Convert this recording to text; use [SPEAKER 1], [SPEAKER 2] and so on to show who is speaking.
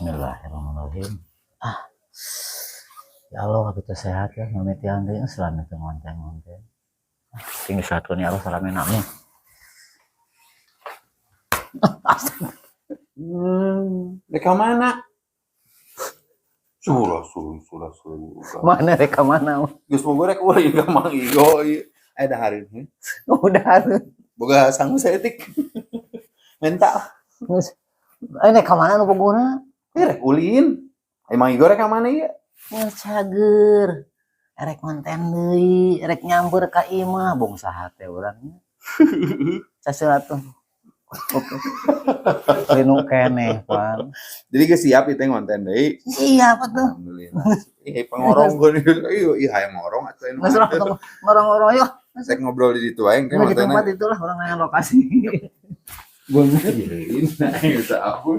[SPEAKER 1] Bismillahirrahmanirrahim. Ah. Ya Allah, kita sehat ya, mimitian deui selama itu ngonten-ngonten. Tinggal satu nih Allah salamin, amin.
[SPEAKER 2] Rek ka mana? Sulah sulah sulah sulah.
[SPEAKER 1] Mana rek ka mana?
[SPEAKER 2] Geus mau rek ulin ka Mang Igo ieu. Aya dahareun heuh.
[SPEAKER 1] Udah.
[SPEAKER 2] Boga sangu saeutik. Menta.
[SPEAKER 1] Geus. Eh, rek ka mana nu pogona?
[SPEAKER 2] Eh, rek ulin. Ai Mang Igo rek ka mana ieu?
[SPEAKER 1] Geus cager. Erek konten deui, erek nyamper ka imah, bongsa hate urang. Caseula tuh. Linu keneh, pan.
[SPEAKER 2] Jadi geus siap ieu teh ngonten deui.
[SPEAKER 1] Siap atuh.
[SPEAKER 2] Alhamdulillah. Ih, pangorong gua ieu, ih hayang ngorong atuh anu.
[SPEAKER 1] Geus lah ngorong-ngorong yuk.
[SPEAKER 2] Rek ngobrol di ditu wae engke
[SPEAKER 1] Di
[SPEAKER 2] ngontenna.
[SPEAKER 1] tempat itulah orang yang lokasi.
[SPEAKER 2] Gua ngerin, nah, ampun.